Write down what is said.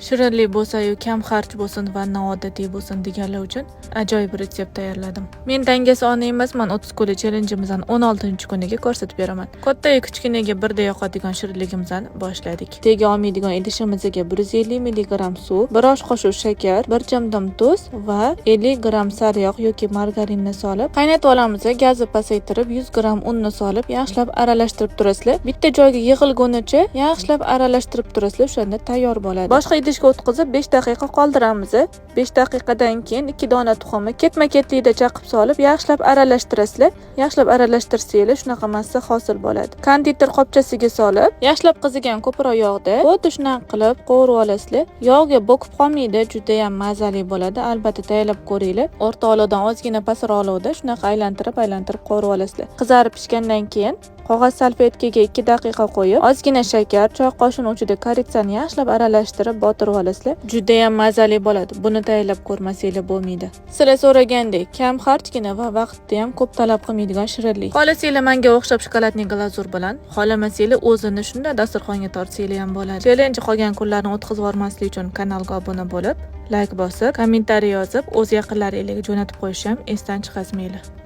Shirinlik bo'lsa-yu, kam xarj bo'lsin va noodatiy bo'lsin deganlar uchun ajoyib retsept tayyorladim. Men dangasa ona emasman, 30 kunlik challengeimizdan 16-kuniga ko'rsatib beraman. Kattayu kichkinaga birday yoqadigan shirinligimizni boshladik. Tega olmaydigan idishimizga 150 mg suv, 1 osh qoshiq shakar, 1 chamdam tuz va 50 g sariyog' yoki margarinni solib qaynatib olamiz. Gazni pasaytirib, 100 g unni solib, yaxshilab aralashtirib turasizlar. Bitta joyga yig'ilgunicha yaxshilab aralashtirib turasizlar, o'shanda tayyor bo'ladi. Boshqa idishga o'tkazib 5 daqiqa qoldiramiz. 5 daqiqadan keyin 2 dona tuxumni ketma-ketlikda chaqib solib, yaxshilab aralashtirasizlar. Yaxshilab aralashtirsanglar, shunaqa massa hosil bo'ladi. Konditer qopchasiga solib, yaxshilab qizigan ko'proq yog'da xuddi shunaqa qilib qovurib olasizlar. Yog'ga bo'kib qolmaydi, juda ham mazali bo'ladi. Albatta tayyorlab ko'ringlar. O'rta olovdan ozgina pastroq olovda shunaqa aylantirib-aylantirib qovurib olasizlar. Qizarib pishgandan keyin qog'oz salfetkaga 2 daqiqa qo'yib, ozgina shakar, choy qoshiqni uchida koritsani yaxshilab aralashtirib botirib olasizlar. Juda ham mazali bo'ladi. Buni tayyorlab ko'rmasanglar bo'lmaydi. Sizlar so'ragandek, kam xarjgina va vaqtni ham ko'p talab qilmaydigan shirinlik. Xohlasanglar, menga o'xshab шоколадный glazur bilan, xohlamasanglar, o'zini shunday dasturxonga tortsanglar ham bo'ladi. Challenge qolgan kunlarni o'tkazib yubormaslik uchun kanalga obuna bo'lib, layk bosib, kommentariy yozib, o'z yaqinlaringlarga jo'natib qo'yishni ham esdan chiqarmanglar.